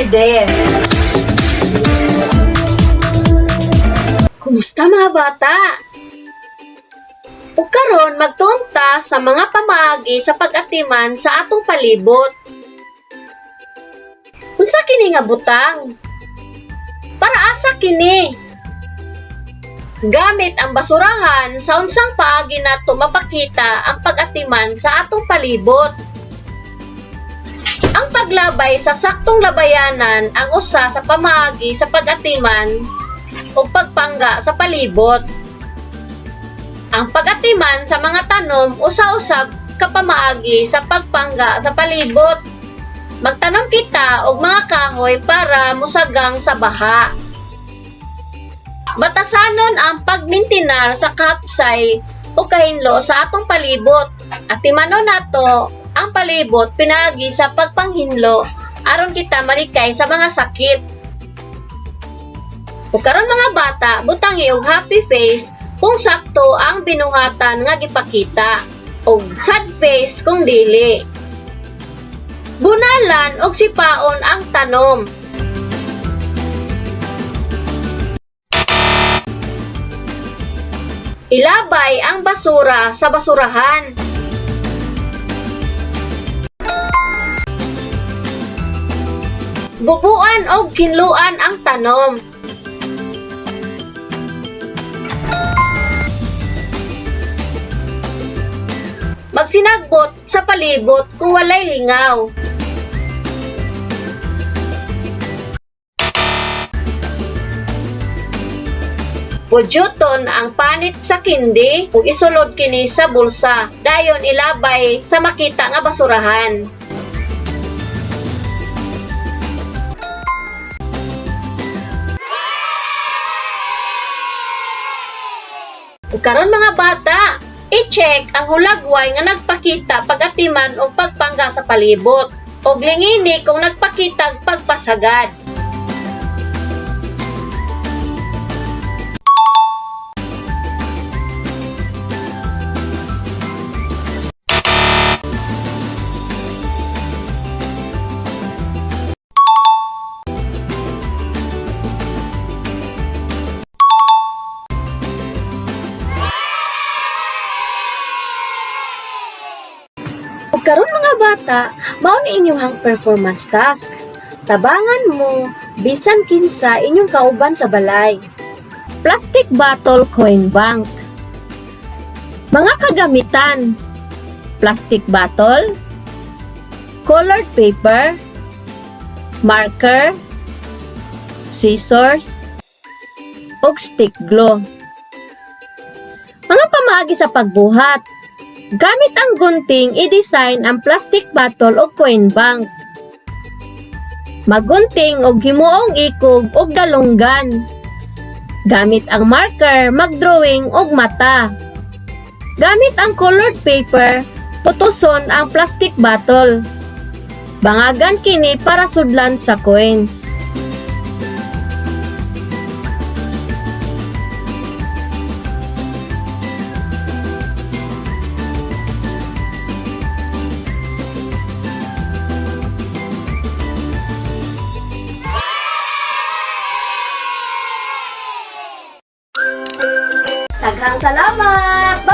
you there. Kumusta, mga bata? Ug karon magtuon ta sa mga pamaagi sa pag-atiman sa atong palibot. Unsa kini nga butang? Para asa kini? Gamit ang basurahan, sa unsang paagi nato mapakita ang pag-atiman sa atong palibot? Ang paglabay sa saktong labayanan ang usa sa pamaagi sa pag-atiman ug pagpangga sa palibot. Ang pag-atiman sa mga tanom usa-usab ka pamaagi sa pagpangga sa palibot. Magtanom kita og mga kahoy para mosagang sa baha. Batasanon ang pagmintinar sa kapsay o kahinlo sa atong palibot. Atimanon nato ang palibot pinaagi sa pagpanghinlo aron kita malikay sa mga sakit. Ug karon, mga bata, butangi og happy face kung sakto ang binuhatan nga gipakita ug sad face kung dili. Bunalan og sipaon ang tanom. Ilabay ang basura sa basurahan. Bubuan og kinluan ang tanom. Magsinagbot sa palibot kung walay lingaw. Pudyuton ang panit sa kindi ug isulod kini sa bulsa. Dayon ilabay sa makita nga basurahan. Ug karon, mga bata, i-check ang hulagway nga nagpakita pag-atiman o pagpangga sa palibot ug lingini kung nagpakitag pagpasagad. Ug karon, mga bata, mao ni inyong performance task. Tabangan mo bisan kinsa inyong kauban sa balay. Plastic bottle coin bank. Mga kagamitan: plastic bottle, colored paper, marker, scissors, ug stick glue. Mga pamaagi sa pagbuhat. Gamit ang gunting, i-design ang plastic bottle o coin bank. Magunting og himuong ikog og galunggan. Gamit ang marker, magdrawing og mata. Gamit ang colored paper, putuson ang plastic bottle. Bangagan kini para sudlan sa coins. Daghang salamat!